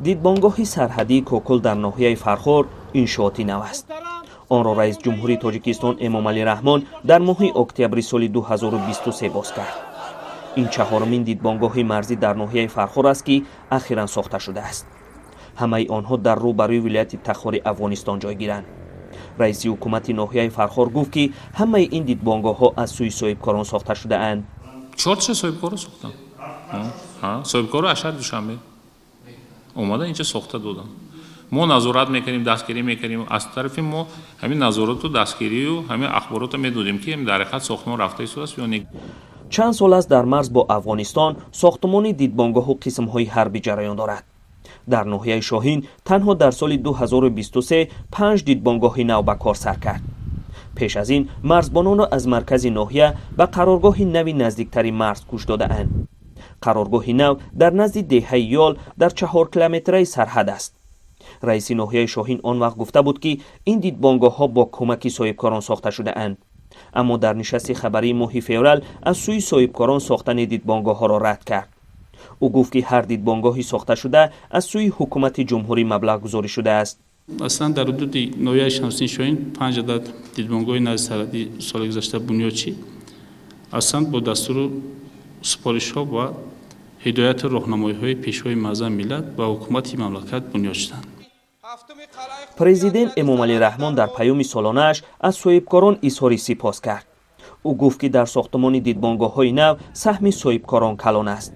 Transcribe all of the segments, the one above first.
Дидбонгоҳи сарҳадии Кокул дар ноҳияи Фархор иншооти нав аст. Онро раис ҷумҳурии Тоҷикистон Эмомалӣ Раҳмон дар моҳи октябри соли 2023 боз кард. Ин чаҳорумин дидбонгоҳи марзӣ дар ноҳияи Фархор аст, ки ахиран сохта шудааст. Ҳамаи онҳо дар рӯбарӯи вилояти Тахори Афғонистон ҷойгиранд. Раиси ҳукумати ноҳияи Фархор гуфт, ки ҳамаи ин дидбонгоҳҳо аз сӯи соҳибкорон сохта шудаанд. Чорташа соҳибкоро сохтанд. Соҳибкоро аз шаҳри Душанбе омада инҷа сохта доданд. Мо назорат мекунем, дастгирӣ мекунем. Аз тарафи мо ҳамин назорату дастгирию ҳамин ахборотро медодем, ки дар ҳақиқат сохтмон рафта истодааст ё не. Чанд сол аст, дар марз бо Афғонистон сохтмони дидбонгоҳу қисмҳои ҳарбӣ ҷараён дорад. Дар ноҳияи Шоҳин танҳо дар соли 2023 панҷ дидбонгоҳи нав ба кор сар кард. Пеш аз ин марзбононро аз маркази ноҳия ба қароргоҳи нави наздиктари марз кӯч додаанд. Қароргоҳи нав дар назди деҳаи Ёл дар 4 километраи сарҳад аст. Раиси ноҳияи Шоҳин он вақт гуфта буд, ки ин дидбонгоҳҳо бо кӯмаки соҳибкорон сохта шудаанд, аммо дар нишасти хабарии моҳи феврал аз сӯи соҳибкорон сохтани дидбонгоҳҳоро рад кард. Ӯ гуфт, ки ҳар дидбонгоҳи сохташуда аз сӯи ҳукумати ҷумҳурӣ маблағгузорӣ шудааст. Аслан дар ҳудуди ноҳияи Шамсиддин Шоҳин панҷ адад дидбонгоҳи назди сарҳадӣ соли гузашта бунёд шид. Аслан бо дастуру супоришҳо ва ҳидояту роҳнамоиҳои Пешвои муаззами миллат ва ҳукумати мамлакат бунёд шуданд. Президент Эмомалӣ Раҳмон дар паёми солонааш аз соҳибкорон изҳори сипос кард. Ӯ гуфт, ки дар сохтмони дидбонгоҳҳои нав саҳми соҳибкорон калон аст,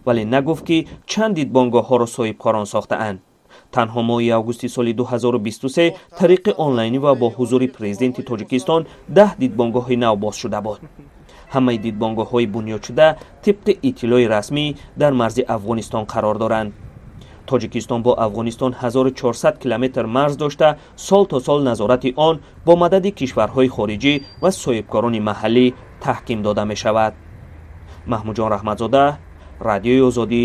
вале нагуфт, ки чанд дидбонгоҳҳоро соҳибкорон сохтаанд. Танҳо моҳи августи соли 2023 тариқи онлайнӣ ва бо ҳузури президенти Тоҷикистон 10 дидбонгоҳи нав боз шуда буд. Ҳамаи дидбонгоҳҳои бунёдшуда тибқи иттилои расмӣ дар марзи Афғонистон қарор доранд. Тоҷикистон бо Афғонистон 1400 километр марз дошта, сол то сол назорати он бо мадади кишварҳои хориҷӣ ва соҳибкорони маҳаллӣ таҳким дода мешавад. Маҳмудҷон Раҳматзода, Радиои Озодӣ,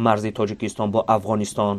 марзи Тоҷикистон бо Афғонистон.